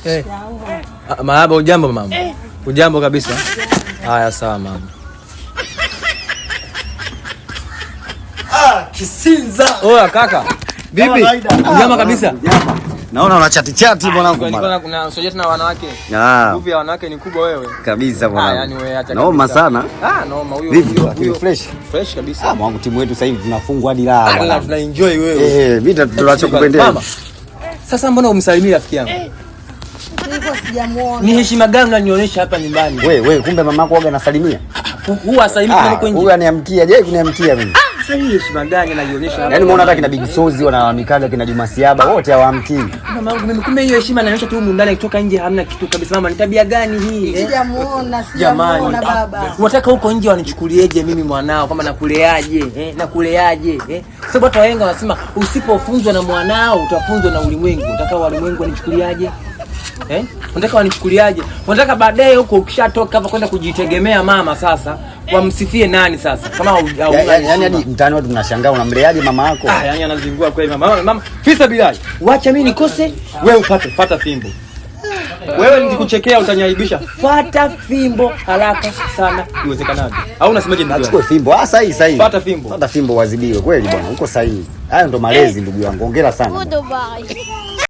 Eh. Ah, marahaba, ujambo mama? Ujambo kabisa? Haya, sawa mama. Ah, Kisinza. Oya kaka. Vipi? Ujambo kabisa? Naona una chati chati mwanangu. Nilikuwa kuna sojea tena wanawake. Ah. Nguvu ya wanawake ni kubwa wewe. Kabisa Ah, mwanangu. yani wewe acha Noma kabisa. sana. Ah, noma huyo. Vipi? Huyo Lakini fresh. Fresh kabisa. Ah, mwanangu timu yetu sasa hivi tunafungwa hadi la. Ah, Mwanangu. tuna enjoy wewe. Eh, mimi tunachokupendea. Mama. Sasa mbona umsalimii rafiki yangu? Nilikuwa sijamuona. Ni heshima gani unanionyesha hapa nyumbani? We, we, kumbe mamako waga anasalimia. Huwa asalimii Ah, kama niko nje. huyu aniamkia, je, kuniamkia mimi? Sasa hii heshima gani anaionyesha hapa? Yaani umeona hata kina Big Sozi wanalalamikaga kina Juma Siaba wote hawaamkii. Mama yangu mimi, kumbe hiyo heshima anaonyesha tu humu ndani, akitoka nje hamna kitu kabisa. Mama, ni tabia gani hii? Eh? Sijamuona, Jamani, sijamuona baba. Unataka huko nje wanichukulieje mimi mwanao kwamba nakuleaje? Eh, nakuleaje? Eh? Kwa sababu hata wahenga wanasema usipofunzwa na mwanao utafunzwa na ulimwengu. Unataka walimwengu wanichukuliaje? Eh? Unataka wanichukuliaje? Unataka baadaye huko ukishatoka hapa kwenda kujitegemea mama sasa, wamsifie nani sasa? Kama hauna Yaani hadi heshima. mtaani watu tunashangaa unamleaje mama yako? Ah, yani anazingua kweli mama. Mama, mama, fisa bilai. Wacha mimi nikose, wewe upate, fata fimbo. Wewe nikikuchekea utaniaibisha. Fata fimbo haraka sana iwezekanavyo. Au unasemaje ndugu Achukue yangu? fimbo. Ah, sahihi sahihi. Fata fimbo. Fata fimbo wazibiwe kweli bwana, uko sahihi. Hayo ndo malezi ndugu yangu. Hongera sana. Goodbye.